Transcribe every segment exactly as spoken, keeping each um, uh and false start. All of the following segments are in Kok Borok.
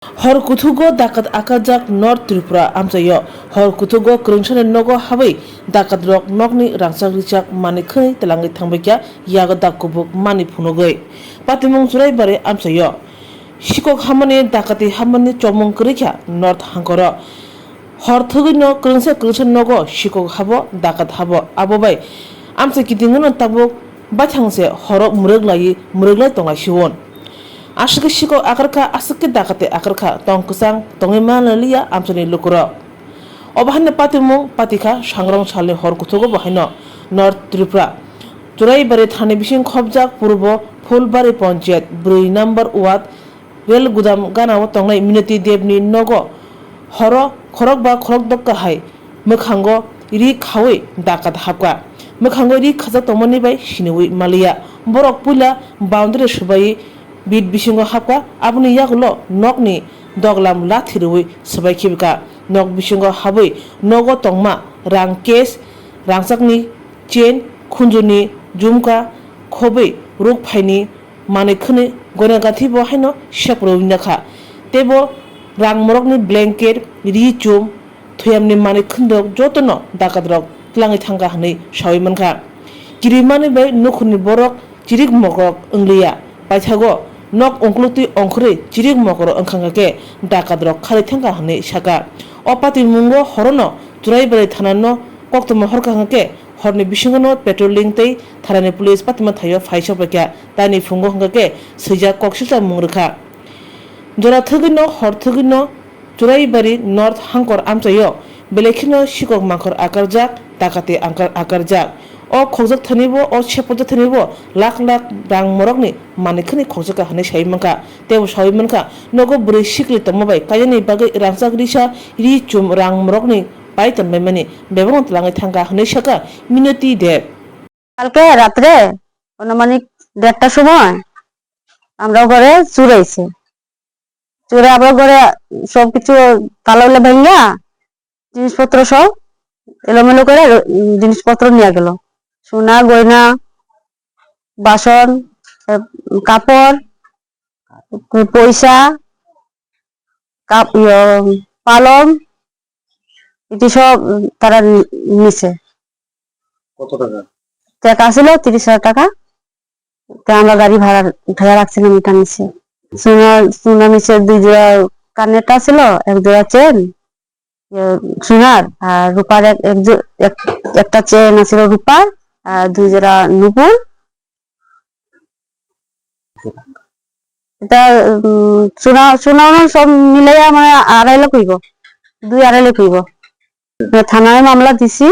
Hor kuthugo dakat akarjak North Tripura amchaio. Hor kuthugo kwrwngsani nogo habwi dakatrok nokni rangchak richak manwi khwnwi twlangwi thangbaikha yago dak kubuk manwi phunugwi. Patimung Churaibari amchaio. Sikok hamani dakati hamani chomung kwrwikha North Hangkoro. Hor thwgwino kwrwngsa kwrwngsa nogo sikok habo dakat habo. Abo bai amchai kitingwino tabuk baithang se horo mwrwk laiwi mwrwk lai tonglai siwon. Aswk khe sikok akarkha, aswk khe dakati akarkha, tong kwchang tongwi manliya amchaini lukurok. Obo haino patimung patikha sangrong salni hor kuthugo bo haino North Tripura. Churaibari thani bising khopjak purbo Phulbari Ponchayat brwi number ward Rel gudam ganao tongnai Minoti Debni nogo horo khorokba khorokdokka hai mwkhango ri khaui dakat hapkha. Mwkhango ri khajak tongmani bai siniui maliya. Borok puila boundary swbaiwi bit bisingo hapkha, aboni yagulo nokni doglam lathi rwui swbai khibikha. Nok bisingo habwi nogo tongma rang case, rangchakni chain, khunjurni jumka, khobwi rukphaini manwi khwnwi goina gathi bo haino seprwi wngya kha. Tei bo rang morokni blanket, ri chum, thuyamni manwi khwnwi rok jotono dakat rok twlangwi thangkha hwnwi saui mankha. Kirimani bai nukhungni borok chirik mokrok wngliya, paithago nok ungkulukti ongkhorwi chirik mokrok wngkha khe dakat rok kharwi thangkha hwnwi sakha. O patimungo horono Churaibari thanano koktwma horkha hwnkhe horni bisingono patrolling tei thanani police patima thaio phai sokbaikha. Taini phungo hwnkha khe swijak kok silsa mung rwkha. Jora thwgwino hor thwgwino Churaibari North Hangkor amchaio belai kheno sikok mangkhor akarjak, dakati angkar akarjak. O khokjak thanibo, o sepojak thanibo lakh lakh rang morokni manwi khwnwi khokjakha hwnwi saui mankha. Teibo saui mankha, nogo bwrwi sikli tongma bai kainani bagwi rangchak risa ri chum rang morokni pai tonbaimani bebakno twlangwi thangkha hwnwi sakha Minoti Deb. কালকে রাত্রে আনুমানিক দেড়টার সময় আমরা ঘরে চুর আইছে। চুরে আমরা ঘরে সবকিছু তালা উলা ভাঙ্গা জিনিসপত্র সব এলোমেলো করে র-, উম, জিনিসপত্র নিয়ে গেল। সোনা, গয়না, বাসন, এ, কাপড়, পয়সা, কাপ-, ইয়ো, পালং, এটি সব তারা নি-, নিছে। কত টাকা? টাকা ছিল ত্রিশ হাজার টাকা। তা আমরা গাড়ি ভাড়া উঠাইয়া রাখছিলাম, এটা নিছে। সোনা, সোনা নিছে দুই জোড়া কানেরটা ছিল, এক জোড়া চেন, ইয়ে, সোনার, আর রূপার এক, এক জো-, এক, একটা চেন আছিল রূপার, আর দুই জোড়া নুপুর। এটা, উম, সোনা, সোনা ওনা সব মিলাইয়া মানে আড়াই লাখ হইব, দুই আড়াই লাখ হইব। মানে থানায় মামলা দিছি,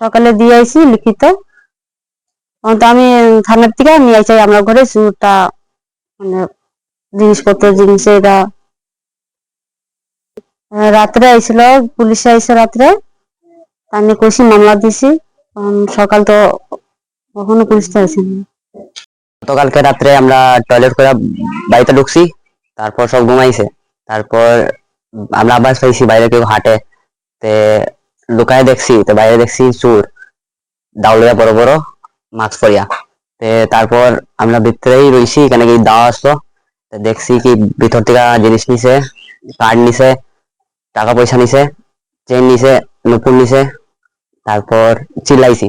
সকালে দিয়ে আইছি লিখিত। এখন তো আমি থানার থেকে নিয়ে আইছি আমরা ঘরে চুরটা, মানে জিনিসপত্র জিনিস এটা। আহ, রাত্রে আইছিল, পুলিশে আইছে রাত্রে, আমি কইছি মামলা দিছি। এখন সকাল তো এখনো পুলিশ তো আইছে না। গতকালকে রাত্রে আমরা টয়লেট করে বাড়িতে ঢুকছি, তারপর সব ঘুমাইছে। তারপর আমরা আবার পাইছি বাইরে কেউ হাঁটে, তে লুকায় দেখছি, তো বাইরে দেখছি চুর, দাও লইয়া বড় বড় মাস্ক পরিয়া। তে তারপর আমরা ভিতরেই রইছি, এখানে কি দাও আসলো, তো দেখছি কি ভিতর থেকে জিনিস নিছে, কার্ড নিছে, টাকা পয়সা নিছে, চেইন নিছে, নুপুর নিছে। তারপর চিল্লাইছি,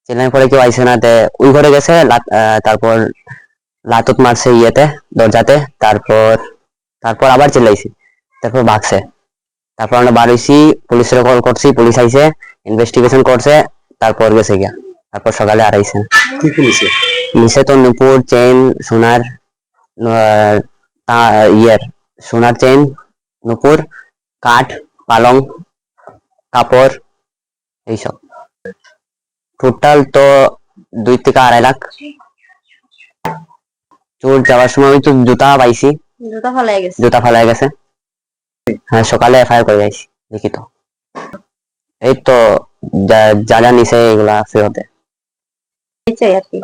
চিল্লানোর পরে কেউ আইছে না, তে ওই ঘরে গেছে, লাত-, আহ, তারপর লাতুত মারছে ইয়েতে, দরজাতে। তারপর, তারপর আবার চিল্লাইছি, তারপর ভাগছে। তারপর আমরা বার হইছি, পুলিশরে কল করছি, পুলিশ আইছে, ইনভেস্টিগেশন করছে, তারপর গেছে গিয়া। তারপর সকালে আর আইছে না। কি কি নিছে? নিছে তো নুপুর, চেইন, সোনার, আহ, তা-, ইয়ের, সোনার চেইন, নুপুর, কাঠ, পালং, কাপড়, এইসব। টোটাল তো দুই থেকে আড়াই লাখ। চোর যাওয়ার সময় ওই তো জুতা পাইছি। জুতা ফালাই গেছে। জুতা ফালাই গেছে। হ্যাঁ, সকালে এফআইআর করে আইছি, লিখিত। এই তো যা, যা যা নিছে এগুলা ফেরত দেয়। এই চাই আর কি।